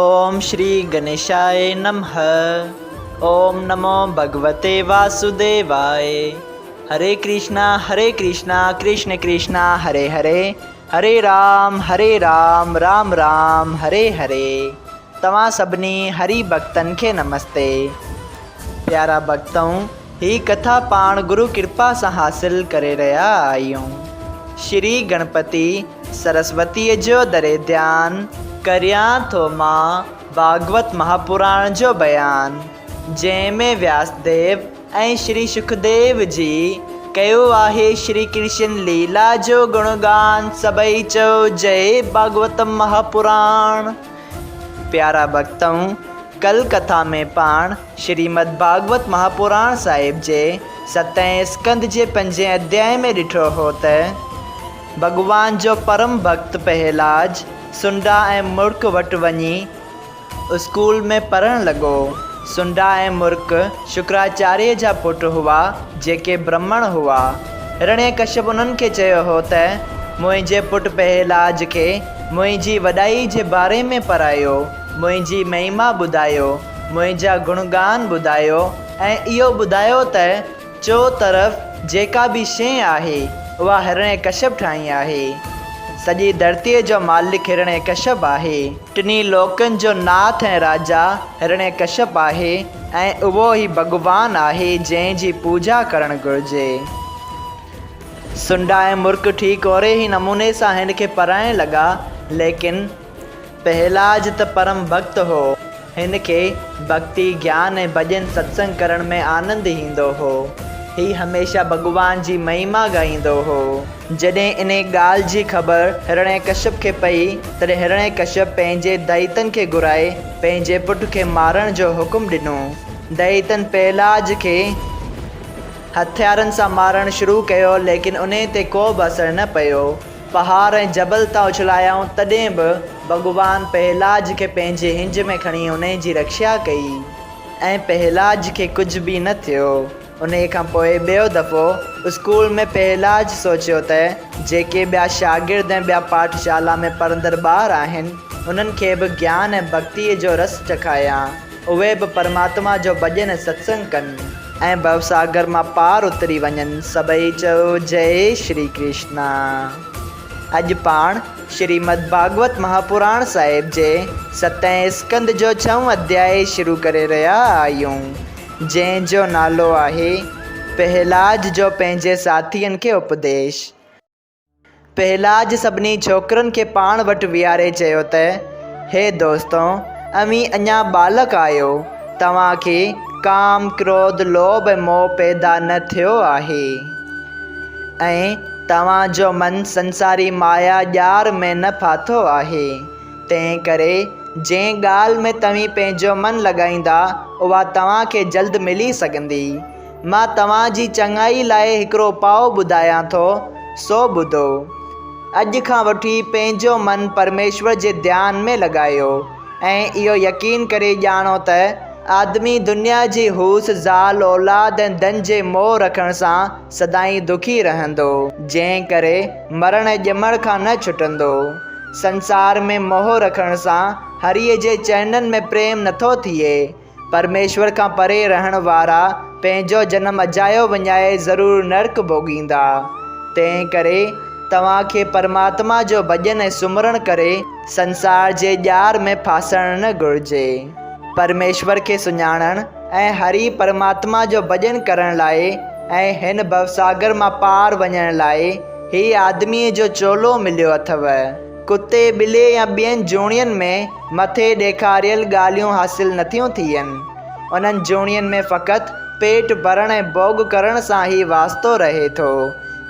اوم شري گنيشاء نمھ اوم نمو ڀڳوتي واسوديواء هري ڪرشنا هري ڪرشنا ڪرشن ڪرشنا هري هري هري رام هري رام رام رام هري هري توهان سڀني هري ڀڳتن کي نمستي پيارا ڀڳتؤ هي ڪٿا پاڻ گرو ڪرپا سان حاصل ڪري رهيا آهيون شري گڻپتي سرسوتيء جو دري ڌيان ڪريان ٿو مان ڀاڳوت مهاپراڻ جو بيان، جنهن ۾ وياسديو ۽ شري شڪديو جي ڪيو آهي شري ڪرشن ليلا جو گڻگان سڀئي چئو جئي ڀاڳوت مهاپراڻ. پيارا ڀڳتؤ! ڪل ڪٿا ۾ پاڻ شريمد ڀاڳوت مهاپراڻ صاحب جي ستين اسڪنڌ جي پنجين اڌيائي ۾ ڏٺو هو ته، ڀڳوان جو پرم ڀڳت پهلاج سنڊا ۽ مرڪ وٽ وڃي اسڪول ۾ پڙهڻ لڳو. سنڊا ۽ مرڪ شڪراچاريه جا پٽ هئا، جيڪي برهمڻ هئا. هرڻيڪشپ انهن کي چيو هو ته، منهنجي پٽ پهلاج کي منهنجي وڏائي جي باري ۾ پڙهايو، منهنجي مهما ٻڌايو، منهنجا گڻگان ٻڌايو ۽ اهو ٻڌايو ته چو طرف جيڪا به شيء آهي، اها هرڻي ڪشپ ٺاهي آهي. سڄي ڌرتيء جو مالڪ هرڻي ڪشپ آهي. ٽنهي لوڪن جو ناٿ ۽ راجا هرڻي ڪشپ آهي ۽ اهو ئي ڀڳوان آهي جنهن جي پوڄا ڪرڻ گهرجي. سنڊا ۽ مرڪ ٺيڪ اهڙي ئي نموني سان هن کي پڙهائڻ لڳا، ليڪن. پهلاج ته پرم ڀڳت هو. هن کي ڀڳتي، گيان ۽ ڀڄن ستسنگ ڪرڻ ۾ آنند ايندو هو. هي هميشه ڀڳوان جي مهما ڳائيندو هو. جڏهن انهي ڳالهه جي خبر هرڻيڪشپ کي پئي، تڏهن هرڻيڪشپ پنهنجي دئيتن کي گهرائي پنهنجي پٽ کي مارڻ جو حڪم ڏنو. دئيتن پهلاج کي هٿيارن سان مارڻ شروع ڪيو، ليڪن انهي تي ڪو به اثر نه پيو. پهاڙ ۽ جبل تان اڇلايائون تڏهن به ڀڳوان پهلاج کي پنهنجي هنج ۾ کڻي انهي جي رکشا ڪئي ۽ پهلاج کي ڪجهه به نه ٿيو. انهي کان پوء ٻيو دفعو اسڪول ۾ پهلاج سوچيو ته جيڪي ٻيا شاگرد ۽ ٻيا پاٺشالا ۾ پڙهندڙ ٻار آهن انهن کي به گيان ۽ ڀڳتيء جو رس چکايان. اهي به پرماتما جو ڀڄن ۽ ستسنگ ڪن ۽ ڀوساگر مان پار اتري وڃن. سڀئي چئو جئي شري ڪرشنا. اڄ پاڻ شريمد ڀاڳوت مهاپراڻ صاحب جي ستين اسڪنڌ جو ڇهون اڌيائي شروع ڪري رهيا آهيون، جنهن جو نالو آهي پهلاج جو پنهنجي ساٿين کي اپديش. پهلاج سڀني ڇوڪرن کي پاڻ وٽ ويهاري چيو ته، هي دوستو! اوهين اڃا ٻالڪ آهيو، توهان کي ڪام، ڪروڌ، لوڀ ۽ موهه پيدا نه ٿيو آهي ۽ توهان جو من سنساري مايا ڄار ۾ نه ڦاٿو آهي، تنهن ڪري جنهن ڳالهه ۾ توهين پنهنجو من لڳائيندا، اها توهان کي جلد ملي سگهندي. مان توهان جي چڱائي لاء هڪڙو اپاء ٻڌايان ٿو، سو ٻڌو. اڄ کان وٺي پنهنجو من پرميشور جي ڌيان ۾ لڳايو ۽ اهو يقين ڪري ڄاڻو ته آدمي دنيا جي هوس، زال، اولاد ۽ ڌن جي موهه رکڻ سان سدائين دکي رهندو، جنهن ڪري مرڻ ۽ ڄمڻ کان نه ڇٽندو. سنسار ۾ موهه رکڻ سان هريء جي چرنن ۾ پريم نٿو ٿئي. پرميشور کان پري رهڻ وارا پنهنجو جنم اجايو وڃائي ضرور نرڪ ڀوڳيندا. تنهن ڪري توهان کي پرماتما جو ڀڄن ۽ سمرڻ ڪري سنسار جي ڄار ۾ ڦاسڻ نه گهرجي. پرميشور کي سڃاڻڻ ۽ هري پرماتما جو ڀڄن ڪرڻ لاء ۽ هن ڀوساگر مان پار وڃڻ لاء هي آدميء جو چولو مليو اٿئو. ڪتي، ٻلي يا ٻين جوڻين ۾ مٿي ڏيکاريل ڳالهيون حاصل نٿيون ٿين. انهن جوڻين ۾ فقط پيٽ ڀرڻ ۽ ڀوڳ ڪرڻ سان ئي واسطو رهي ٿو.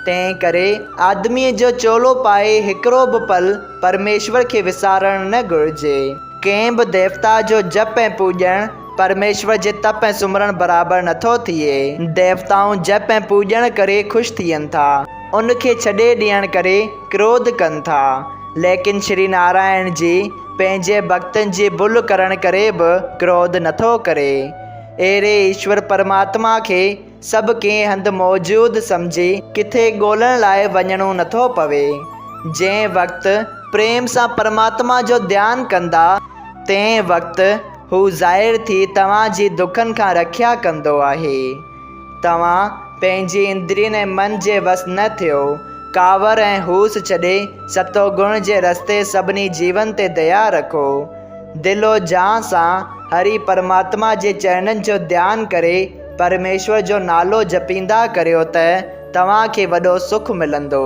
تنهن ڪري آدميء جو چولو پائي هڪڙو به پل پرميشور کي وسارڻ نه گهرجي. ڪنهن به ديوتا جو جپ ۽ پوڄڻ پرميشور جي تپ ۽ سمرڻ برابر نٿو ٿئي. ديوتائون جپ ۽ پوڄڻ ڪري خوش ٿين ٿا. ان کي ڇڏي ڏيڻ ڪري ڪروڌ ڪن ٿا. ليڪن شري نارائڻ جي پنهنجي ڀڳتن جي ڀل ڪرڻ ڪري به ڪروڌ نٿو ڪري. اهڙي ايشور پرماتما کي سڀ ڪنهن هنڌ موجود سمجهي ڪٿي ڳولڻ لاء وڃڻو نٿو پوي. جنهن وقت پريم سان پرماتما جو ڌيان ڪندا، تنهن وقت هو ظاهر ٿي توهان جي دکن کان رکيا ڪندو آهي. توهان پنهنجي اندرين ۽ من جي وس نه ٿيو. ڪاوڙ ۽ هوس ڇڏي ستو گڻ جي رستي سڀني جيون تي ديا رکو. دل و جان سان هري پرماتما جي چرڻن جو ڌيان ڪري پرميشور جو نالو جپيندا ڪريو ته توهان کي وڏو سک ملندو.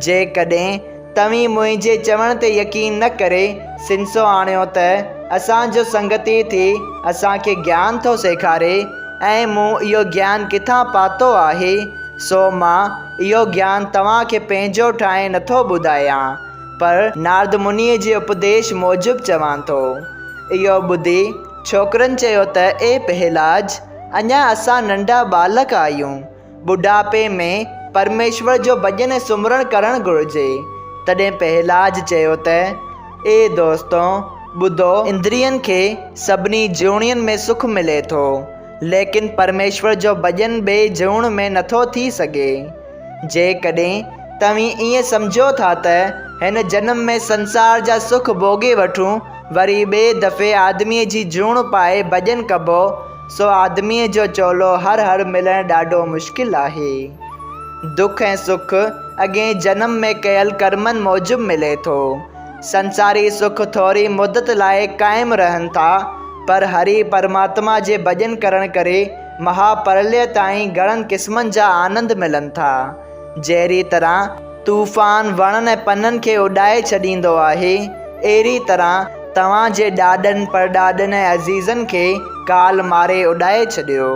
جيڪڏهن توهين منهنجي چوڻ تي يقين نه ڪري سنسو آڻيو ته اسان جو سنگتي ٿي اسان کي گيان ٿو سيکاري ۽ مون اهو گيان ڪٿان پاتو آهي، سو مان اهو گيان توهان کي پنهنجو ٺاهي نٿو ٻڌايان، پر نارد منيء جي اپديش موجب چوان ٿو. اهو ٻڌي ڇوڪرن چيو ته اي پهلاج! اڃا اسان ننڍا ٻالڪ آهيون. ٻڍاپي ۾ پرميشور جو ڀڄن ۽ سمرڻ ڪرڻ گهرجي. تڏهن پهلاج چيو ته، اي دوستو! ٻڌو، اندرين کي سڀني جوڻين ۾ سک ملي ٿو، ليڪن پرميشور جو ڀڄن ٻئي جوڻ ۾ نٿو ٿي سگهي. جيڪڏهن توهين ائين سمجهو ٿا ته هن جنم ۾ سنسار جا سک ڀوڳي وٺون، وري ٻئي دفعي آدميء جي جوڻ پائي ڀڄن ڪبو، سو آدميء جو چولو هر هر ملڻ ڏاڍو مشڪل آهي. دک ۽ سک اڳئين جنم ۾ ڪيل ڪرمن موجب ملي ٿو. سنساري سک ٿوري مدت لاء قائم رهن ٿا، پر هري پرماتما جي ڀڄن ڪرڻ ڪري مها پرليه تائين گهڻن قسمن جا آنند ملن ٿا. جهڙي طرح طوفان وڻن ۽ پنن کي اڏائي ڇڏيندو آهي، اهڙي طرح توهان جي ڏاڏن، پڙڏاڏن ۽ عزيزن کي ڪال ماري اڏائي ڇڏيو.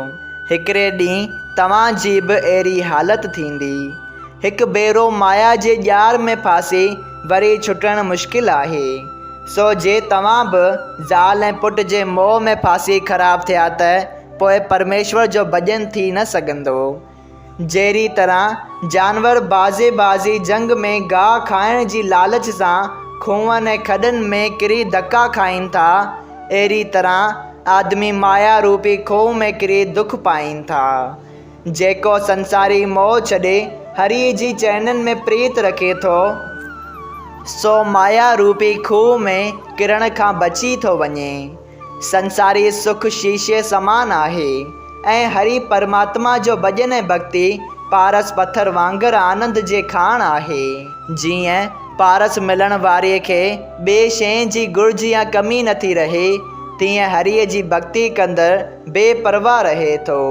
هڪڙي ڏينهن توهان جي به اهڙي حالت ٿيندي. هڪ ڀيرو مايا جي ڄار ۾ ڦاسي وري ڇٽڻ مشڪل آهي. سو جي توهان به زال ۽ پٽ جي موهه ۾ ڦاسي خراب ٿيا ته پوء پرميشور جو ڀڄن ٿي نه سگهندو. جهڙي طرح جانور بعضي بعضي جهنگ ۾ گاهه کائڻ جي لالچ سان کوهن ۽ کڏن ۾ ڪري ڌڪا کائين ٿا، اهڙي طرح آدمي مايا روپي کوهه ۾ ڪري دک پائين ٿا. جيڪو سنساري موهه ڇڏي هريء جي چرڻن ۾ پريت رکي ٿو، سو مايا روپي کوهه ۾ ڪرڻ کان بچي ٿو وڃي. سنساري سک شيشي سمان آهي ۽ هري پرماتما جو ڀڄن ۽ ڀڳتي پارس پٿر وانگر آنند جي کاڻ آهي. جيئن پارس ملڻ واري کي ٻي شيء جي گهرج يا ڪمي نٿي رهي، تيئن هريء جي ڀڳتي ڪندڙ بي پرواهه رهي ٿو.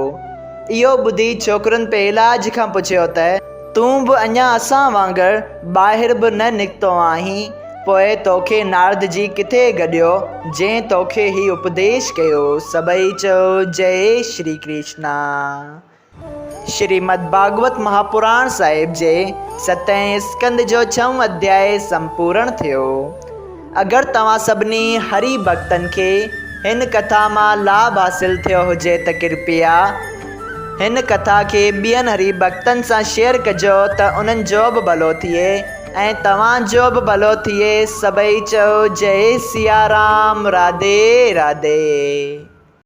اهو ٻڌي ڇوڪرن پهلاج کان پڇيو ته. تون به اڃا اسان وانگر ٻاهر به نه نڪتو آهين، پوء توکي نارد جي ڪٿي گڏيو، جنهن توکي هي اپديش ڪيو؟ سڀئي چئو، جئي شري ڪرشنا. شريمد ڀاڳوت مهاپراڻ صاحب جي ستين اسڪنڌ جو ڇهون اڌيائي سمپورڻ ٿيو. اگر توهان سڀني هري ڀڳتن کي هن ڪٿا مان لاڀ حاصل ٿيو هجي ته ڪرپيا هن ڪٿا کي ٻين هري ڀڳتن سان شيئر ڪجو ته انهن جو به ڀلو ٿئي ۽ توهان جو به ڀلو ٿئي سڀئي چئو جئي سيارام راڌي راڌي.